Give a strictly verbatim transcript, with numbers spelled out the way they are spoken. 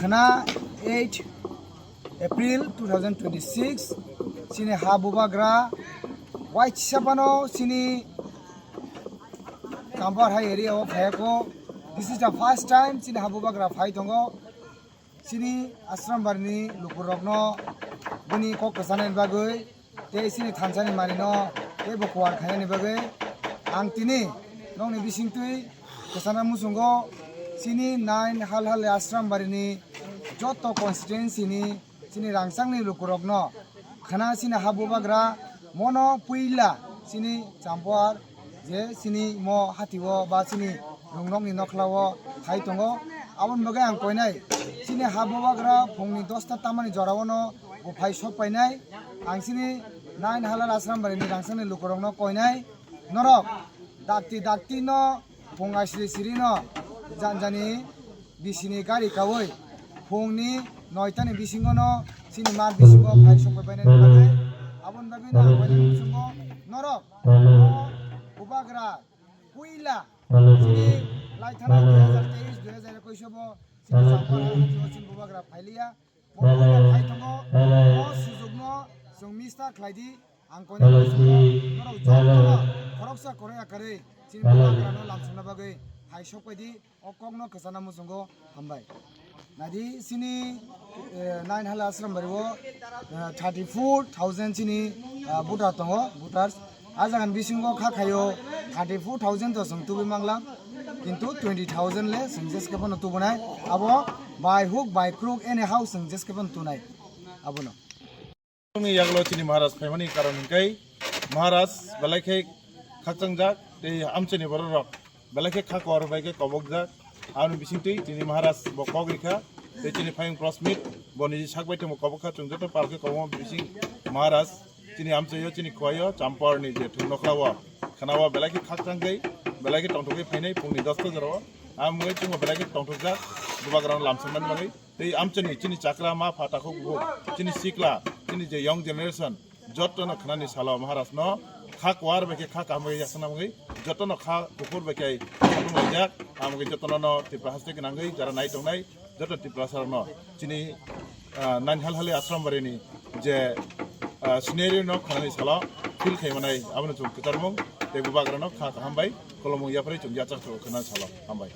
Khna eight April two thousand twenty-six, chini ha bubagra waisa phano chini Kampar hai area o phaiya kho. This is the first time chini ha bubagra phai tongo. Chini Ashram Bari ni lukurokno bini kok kwchanani bagwi tei chini thansa ni manwi no tei bo kuar khainani bagwi ang tini nokni bisingtwi kwchana muchungo chini nine Halhali Ashram Bari ni joto constituency ni chini rangchak ni lukurokno khna chini ha bubagra mono puila chini Champar je chini mo hati o ba chini rungnok ni nokhla o phai tongo. Aboni bagwi ang koinai chini ha bubagra phung ni dosta tamani jora o no bo phai sok painai. Ang chini nine Halhali Ashram Bari ni rangchak ni lukurokno koinai, norok dakti dakti no phung aisri siri no janjani bisini gari kawi phungni noitani bisingo no chini mar bisingo phai sokbai bainani bagwi. Aboni bagwi no ang koinai muchungo norok o bubagra puila chini laithana dui hazar teis dui hazar ekuis bo chini Champar hai hati o chini bubagra phailiya. Bo puila phai tongo, o sujukno chwng miss ta khlai di. Ang koinai muchungo norok jotono khoroksa koroi akarwi chini bubagrano lamsokna bagwi phai sokbai di. O kokno kwchana muchungo hambai. Naidi chini, eh, nine Halhali Ashram Bari o, eh, thirty four thousand chini, ah, voter tongo, voters. A jagan bisingo kha khaio thirty four thousand to chwng tubui mangla, kintu twenty thousand le chwng jeskhe phano tubunai. Abo by hook by crook anyhow chwng jeskhe phano tunai abono. Ni yaglo chini Maharaj phaimani karon hwnkhe Maharaj belai khe khakchangjak tei amchaini bororok belai khe kha kor bai khe kobokjak. Aboni bisingtwi tini Maharaj bo kok rikha tei chini phayung press meet bo niji sak bai tongmo kobok kha, chwng joto pal khe kobokma bising Maharaj chini amchaio chini khuaio Champarni je thung nokhlao khwnao belai khe khakchangwi belai khe tongthokgwi phainai phungni dosta jorao. Amwngwi chwngbo belai khe tongthokjak bubagrano lamsoknani bagwi. Tei amchani chini chakra ma pha takhuk bukhuk, chini sikla, chini je young generation, jotono khnani salo Maharaj no kha kwar bai khe kha kaham bai yaksana bagwi, jotono kha kuphur bai khe sabung laijak, amgwi jotono no Tripura haste gwnangwi jara nai tongnai, joto Tripura sarokno chini, ah, nine Halhali Ashram Bari ni je, ah, scenario no khnani salo feel khai manai, abono chwng kwcharmung tei bubagrano kha kaham bai kolomung yapharwi chwng yachak chwng khna salo hambai.